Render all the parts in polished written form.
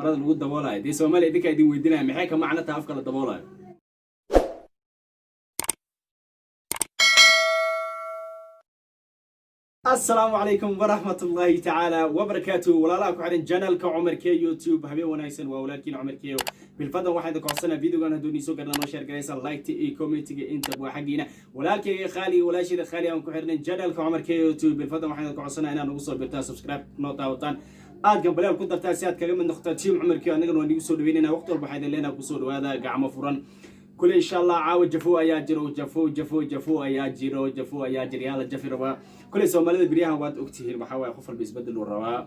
Marada lagu daboolayo dee Soomaaliya idinkaa idin weydiinaya, maxay ka macno tahay afka la daboolayo? Asalaamu calaykum waraxmat ullaahi tacaala wabarakaatu. Walaalaha ku xidhan channelka Cumar K YouTube, habeen wanaagsan. Waa walaalkiin Cumar K. Bilfadan waxaan idin codsanaa, videogan hadduu nii soo garna, noo share garaysa, like iyo commentiga intaba waa xaggiina. Walaalkayga khaali, walaashayda khaali aan ku xidhnayn channelka Cumar K YouTube, bilfadan waxaan idin codsanaa inaad nagu soo birtaan, subscribe noo daawataan, aad gambaleel ku dartaan, si aad kaga mid noqotaan team Cumar K. Annagana waan igu soo dhaweynayna. Waqti walba waxaan idin leenaha kusoo dhawaada gacmo furan kule. Insha Allah caawa jafo ayaa jiro, jafo, jafo, jafo ayaa jiro, jafo ayaa jiro. Yaa la jafi rabaa? Kule Soomaalida beryahan waad ogtihiin, waxaa waaye qof walba isbedel uu rabaa.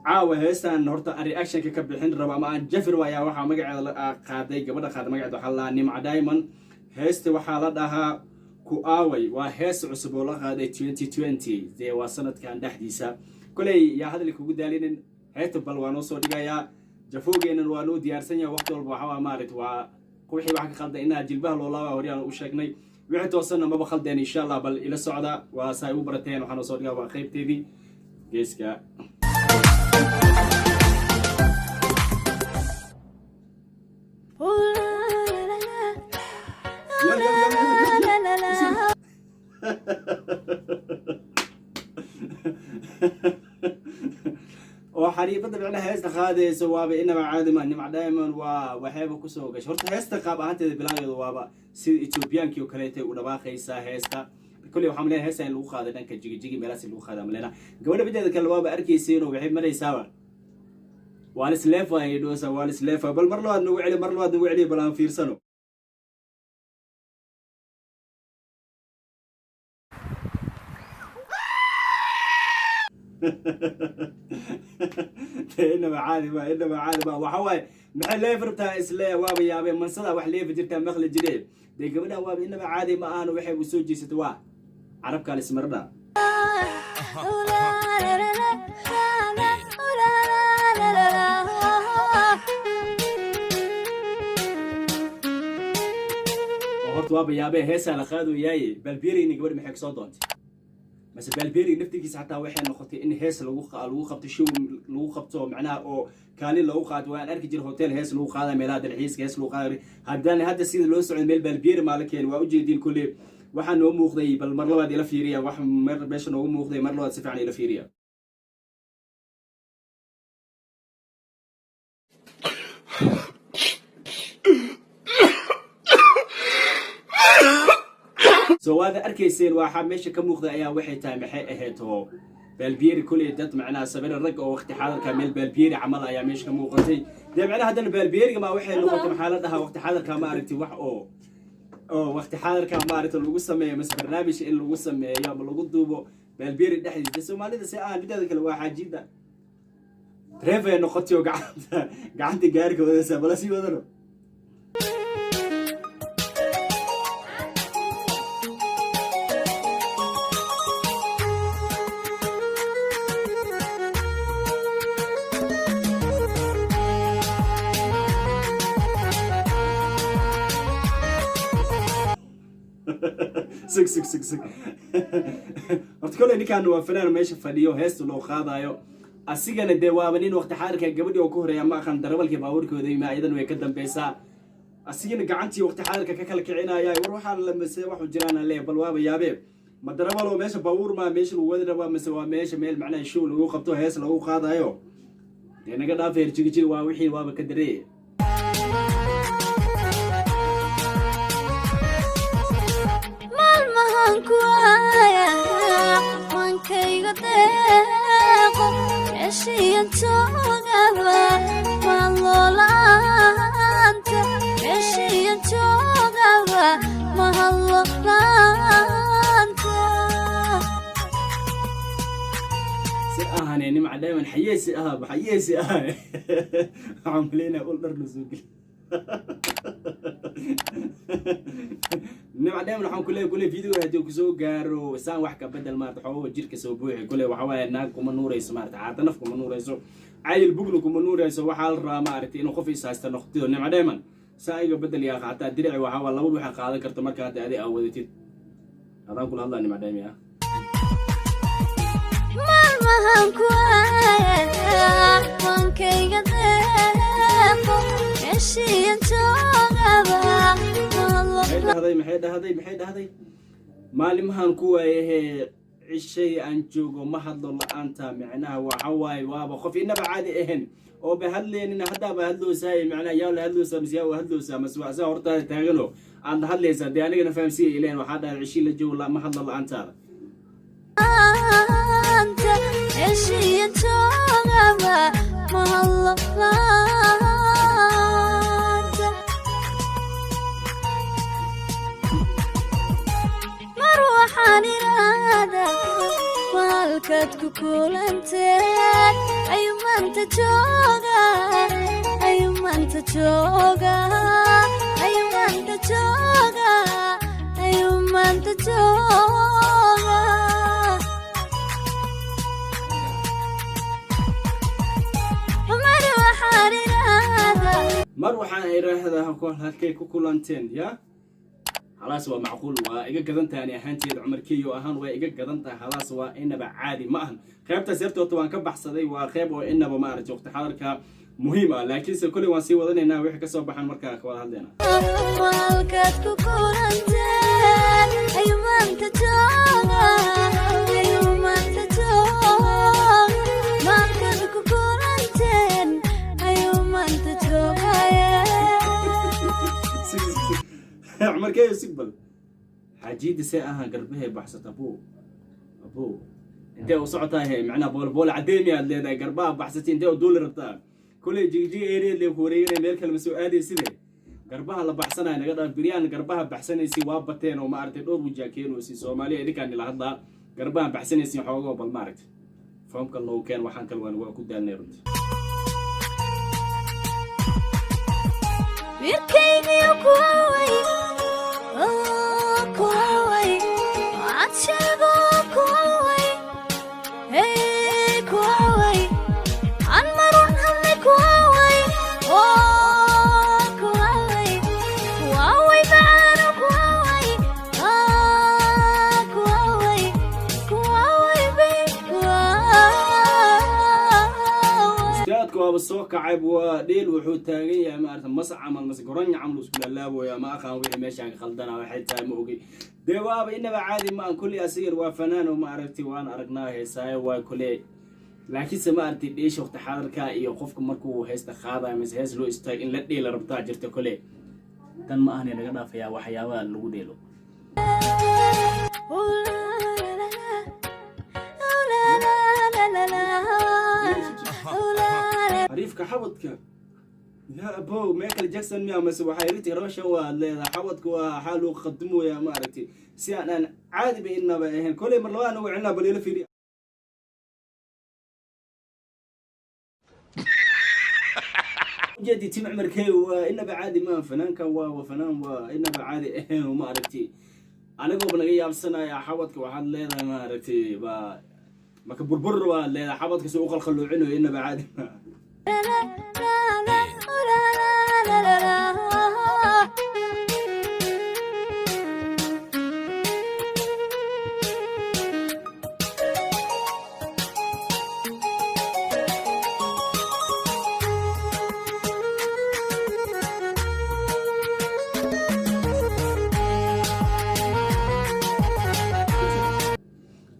Caawa heestan horta aan reactionka ka bixin rabo ama aan jafi rabo ayaa waxaa magaceeda la qaaday, gabadha qaaday magaceeda waxaa la dhahaa Nimca Diamond. Heesta waxaa la dhahaa Ku Aaway. Waa hees cusub oo la qaaday 2020, dee waa sanadkan dhexdiisa. Koley yaa hadal kugu daalinin, heesta bal waa noo soo dhigayaa. Jafowgeenan waa noo diyaarsan yahay. Waqti walba waxaa maaragt waa wixii wax ka khaldan inaa jilbaha loo laaba horyaan u sheegnay, wixii toosanna maba khaldeen, insha Allah. Bal ila socda, waa saa u barateen. Waxaa noo soo dhigaa waa qaybteedii geeska. Ya, ya, ya, ya, ya. Oo xariifada micnaha heesta qaadayso waaba inaba caadi ma. Nimca Diamond waa waxayba kusoo gashay horta heesta qaab ahaanteeda, bilaageedu waaba sida Ethoobiyankii oo kaleetay u dhawaaqaysaa heesta. Kolley waxaan maleynaya heesta in lagu qaaday dhanka Jigijigi, meelahaas lagu qaaday maleyna. Gabadha mideeda kale waaba arkaysiinoo waxay maraysaaba waa lisleefa ay dhoosa, waa lisleefa. Bal mar labaad nagu celi, mar labaad nagu celi, bal aan fiirsano. Inaba caadi ma, inaba caadi ma. Waxa waaye maxay leefi rabtaa? Isle waaba yaabee, mansada wax leefi jirtaa maqli jiree. Dee gabadhan waaba inaba caadi ma ahana, waxay u soo jeesatay waa carabkaa lismaradha. Oo horta waaba yaabee, heesaa la qaadayaaye, baalbeereyna gabadha maxay kasoo doontay? Mase baalbeeriga naftigiisa xataa waxay noqotay in hees lagu qabto, show lagu qabto, macnaha oo kaalin loogu qaato. Waan arki jira hotel hees lagu qaada, meelaha dalxiiska hees lagu qaada. Haddana hadda sida loo socdo meel baalbeeri maa la keen, waa ujeediin. Kulle waxaa noo muuqday, bal mar labaad ila fiiriya wax mar meesha noogu muuqday, mar labaad si fiican ila fiiriya. So waad arkayseen, waxaa meesha ka muuqda ayaa waxay tahay maxay ahayd oo baalbieri. Kuley dad macnaha sabira rag oo waqti xaadirka meel baalbieri camal ayaa meesha ka muuqatay. Dee macnaha haddana baalbieriga ma waxay noqotay, maxaa la dhahaa, waqti xaadirka ma aragti wax oo waqti xaadirka ma aragti lagu sameeyo mase barnaamij in lagu sameeyo ama lagu duubo baalbieri dhexdiisa. Dee Soomaalida si aan mideeda kale waa xaajida reefay noqotay oo gacanta gaarika wadaysa, bala sii wadano. Sug, sug, sug, sug. Horta kolley ninkan waa fanaan meesha fadhiyo, heesta loo qaadayo. Asigana dee waaba nin waqti xaadirka gabadhii oo ku horeeya ma aqan, darabalkii baabuurkooda ima, iyadan way ka dambeysaa. Asigana gacantii waqti xaadirka ka kala kicinaya. War waxaa la mase waxu jiraan le, bal waaba yaabee, ma darabalo meesha baabuur maa meesha lagu wadi rabaa, mase waa meesha meel macnaha show lagu qabto, hees lagu qaadayo? Dee naga dhaafa herjigijig, waa wixii waaba ka dareeye. Maalmahan ku aaya mankayga deeqo, meeshiyan joogaba mahadloolaanta, meeshiyan joogaba mahadloolaanta. Si ahane Nimca Diamond xayeesi ahaa, xayeesi aha. Waxaan maleynaya ul dhar la soo geli. Nimca Diamond, waxaan kuleeyahay kule video haddii kusoo gaaro saan wax ka bedel, maarata xoogo jirka soo buuxi. Kule waxa waaye naag kuma nuurayso, maarata caata naf kuma nuurayso, cayil bugna kuma nuurayso. Waxaa la rabaa maaragtay inuu qof is haysta noqtido. Nimca Diamond saa iga bedel yaa, xataa dirici waxaa waa laba waxay qaadan karto marka hadda adi aa wadatid. Adaan kula hadlaa, Nimca Diamond ah. Maalmahan ku aaya mankayga deeqo. Meeshiiyan joogaba Maxay dhahday? Maxay dhahday? Maxay dhahday? Maalimahan ku waayahee cishay aan joogo ma hadlo la-aanta. Micnaha waxa waaye waaba qof inaba caadi ahayn oo ba hadleynina, haddaaba hadloosaay. Macnaha yaa la hadloosaa mise yaa hadloosaa mase waa saa hortaada taagano aad la hadlaysaa? Dee anigana fahamsiiya ileen. Waxaa dhahay cishii la joogo ma hadlo la-aantaada. La'aanta meeshiiyan joogaba ma hadlo la'aanta. Mar waxaan iraahdaa mahalkaad ku kulanteen ayuu maanta jooga, ayuu maanta jooga, ayuu maanta jooga, ayuu maanta jooga. Mar waxaan iraahdaa Mar waxaan idhaahdaa halkay ku kulanteen ya halaas. Waa macquul, waa iga gadan tahay. Ani ahaanteeda Cumar Keyo ahaan waa iga gadan tahay. Halaas waa inaba caadi ma ahan. Qaybtaas yartoota waan ka baxsaday. Waa qayb oo inaba ma aragtay waqti xadarka muhiim ah, laakiinse kolley waan sii wadanaynaa. Wixii kasoo baxan markaa ka wada hadlayna. Halkaad ku kulanteen ayuu maanta jooga, ayuu maanta jooga. Halkaad ku kulanteen ayuu maanta joogaya. Cumar Keyo, sigbal xaajiidda see ahaan garbahay baxsata. Abo, abo, intee u socotaa he? Macnaha boolbool cadeemi aad leedahay, garbaha baxsatay, intee u duuli rabtaa? Koley Jigjiga area lee ku wareeganaya, meel kale ma soo aaday. Side garbaha la baxsanaya naga dhaaf. Biryaan garbaha baxsanaysi waa bateen oo maaragtay dhowr wajaa keenaysi. Soomaaliya idinkaan nila hadlaa, garbaha baxsanaysi xoogoo bal maaragtay foomka loogu keen. Waxaan kale waan waa ku daalnay runtii. Wiilkaygiyo kuwaway, kuwaway, waxaad sheego kuwaway, hey kuwaway, aan marun hadlay kuwaway, oh kuwaway, kuwaway macaano kuwaway, ah kuwaway, kuwaway babe kuwaway. Ustaadku waaba soo kacay, waa dheel. Wuxuu taagan yahay maarata mas camal mas goronya camal isku laalaabooya. Ma aqaan wixii meeshaan ka khaldana, waxay tahay ma ogey. Dee waaba inaba caadi ma aan. Kulli asigan waa fanaan oo ma aragtay waan aragnaa heesaayo waa kule, laakiinse ma aragtay dheesha waqti xaadirka iyo qofka markuu heesta qaadayo mise hees loo istaago in la dheela rabtaa jirta. Kole tan ma ahne, naga dhaafayaa waxyaabaha lagu dheelo. Ooh la la la, ooh la la la la, ooh la la. Xariifka xabadka ya abow Michael Jackson miya mase waxay Hrithik Roshan waad leedahay? Xabadka waa waxaa loo qadimoyaa ma aragtay si aan caadiba inaba ahayn. Koley mar labaa nagu celinaa, bal ila fiiriya. Ujeedi tim Cumar Key waa inaba caadi maa. Fanaanka waa fanaan, waa inaba caadi ahayn oo ma aragtay anigooba naga yaabsanaya. Xabadka waxaad leedahay ma aragtay baa maka burbur waad leedahay. Xabadka si u qalqalloocinayo inaba caadi maa. La la la, ooh la la la la.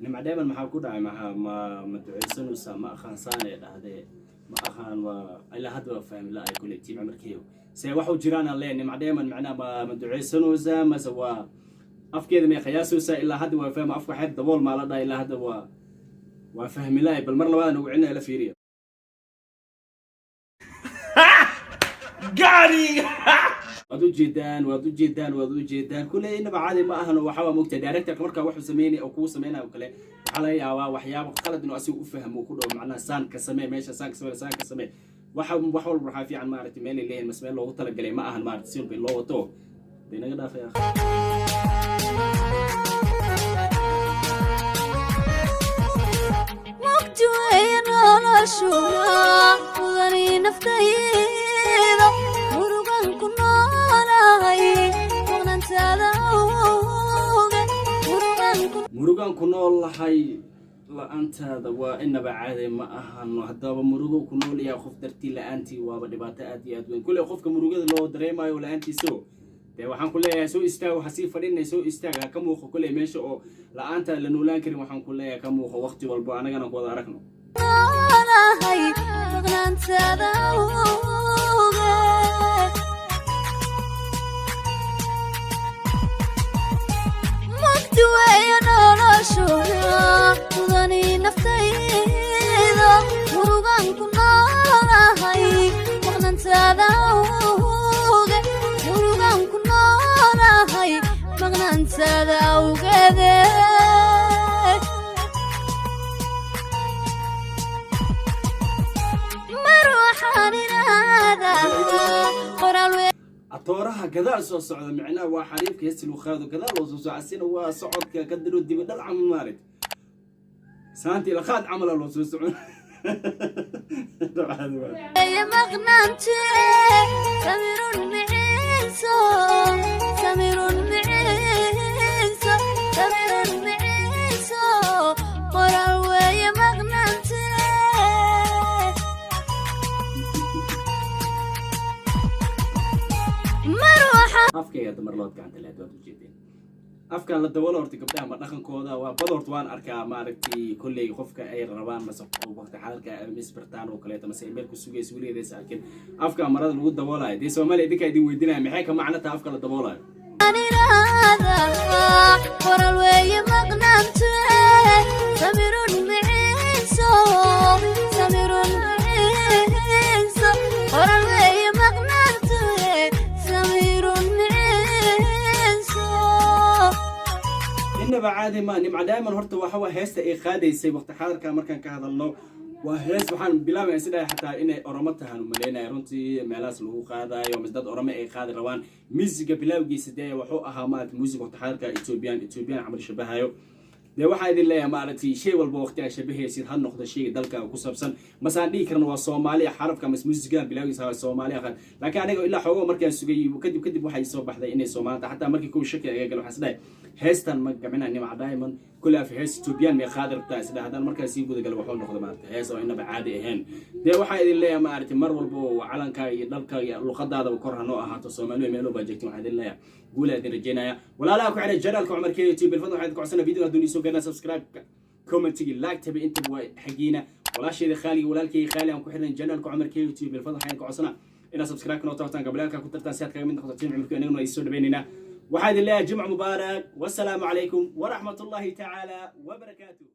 Nimca Dheeman maxaa ku dhacay? Maxaa ma ducaysanaysaa? Ma aqaan saanay dhahdee, ma aqaan. Waa ilaa hadda waa fahmi la ay kuley. Tiim Cumarkeyo see waxu jiraan aan leeyahay. Nimca Dheeman macnaha ma ducaysanaysaa mase waa afkeeda may qiyaasaysaa? Ilaa hadda waa fahma afka xeer dabool maa la dhahay. Ilaa hadda waa fahmi la. Bal mar labaad ugu celinaya, la fiiriya. Waad ujeedaan, waad ujeedaan, waad ujeedaan. Kulley inaba caadi ma ahan. Waxaa waa mogtahay directorka markaa wuxuu sameynaya oo kugu sameynaya oo kale, waxaa laga yaabaa waxyaabo qalad inuu asiga u fahmo, ku dhaho macnaha saan ka samee meesha, saan ka samee, saan ka samee. Waxa wax walba waxaa fiican maaragtay meel ay leeyihin mase meel loogu talagalay ma ahan maaragtay si walba in loo wato. Dee naga dhaafay akhi. Mugdi weeye noloshuna mudani naftayda, murugan ku noolahay maqnantaada awgeed, murugan ku Murugaan ku nool lahay La-aantaada waa inaba caade ma ahano. Haddaba murugo ku nool yahay qof dartii, la-aantii waaba dhibaato aad iyo aad weyn. Kulley qofka murugada loo dareemayo la-aantiiso, dee waxaan ku leeyahay soo istaag, waxa sii fadhinay, soo istaag, ha ka muuqo. Kulley meesha oo la-aantaada la noolaan karin, waxaan ku leeyahay ka muuqo waqti walbo, anagana ku wada aragno. Noolahay maqnaantaada awgeed. Mugdi weeye noloshu mudani naftayda, murugaan ku noolahay maqnaantaada awgeed, murugaan ku noolahay maqnaantaada awgeede. Mar waxaan iraahdaa qoraal. Atooraha gadaal soo socda, micnaha waa xariifka heesti lagu qaado, gadaal loo soo soco, asina waa socodka ka diro dibi dhal camal, maalit saanti ilaqaad camala loo soo socon. Maqnaante samirun miciiso, samirun miciiso, samirun miciiso, qoraal weeye maqnaante. Mar waxaan Afkayga dumar lood gacanta leed waad ujeedeen, afkan la daboolo horta gabdhaha ma dhaqankooda waa bad. Horta waan arkaa, maaragtay, kolley qofka ay rabaan mase waqti xalalka isbartaan oo kaleeto mase meel ku sugaysa, weligeed aysa arkin afka marada lagu daboolayo. Dee Soomaaliya idinkaa idin weydiinaya, maxay ka macno taha afka la daboolayo? Iraahdaa qoraal weeye maqnaante samirun miciiso, samirun miciiso, qoraal weeye maqnaante samirun miciiso. Inaba caadi ma Nimca Diamond. Horta waxa waa heesta ay qaadaysay waqti xaadirka markaan ka hadalno, waa hees waxaan bilaabaya sidhaa xataa inay Oromo tahaan umaleynaya runtii, meelahaas lagu qaadayo mise dad Oromo ay qaadi rabaan. Muusiga bilaawgiisa dee wuxuu ahaa, maarata, muusig waqti xaadirka Ethiopian camal shabahayo. Dee waxaa idin leeyahay, maaragtay, shay walba waqti ay shabahaysid ha noqdo shayga dalka ku saabsan, masaan dhihi karna waa Soomaaliya xarafka mas muusiga bilaawgiisa waa Soomaaliya qad. Laakiin aniga ilaa xoogo markaan sugay kadib waxay soo baxday inay Soomaalida. Xataa markii kuwa shaki aga galo, waxaan isdhahay heestan ma gamina Nimca Diamond kule af hees Ethiopian may qaadi rabtaa, isdhahay. Haddaan markaa sii guda galo, wuxuu noqdo, maaragtay, hees oo inaba caadi ahayn. Dee waxaa idin leeyahay, maaragtay, mar walba oo calanka iyo dhalka iyo luqadaadaba kor ha noo ahaato. Soomaaliya meel baa joogtin, waxaa idin leeyahay guula idin rajeynaya. Walaalaha ku xiran channelka Cumar K YouTube, bilfadlan waxaan idin codsana video hadduu soo gaarna subscribe, commentigi, like tabi, intaba waa xagiina. Walaasheeda khaaliga, walaalkayga khaali aan ku xiran channelka Cumar K YouTube, bilfadlan waxaan idin codsana inaad subscribe noo taabtaan, gabaleelka ku tartaan, si aad kaga mid noqoto team Cumarka. Inaguna ay soo dhawaynaynaa. Waxaa idin leeyahay jimc mubaarak, wasalaamu calaykum waraxmat ullahi tacaala wabarakaatuh.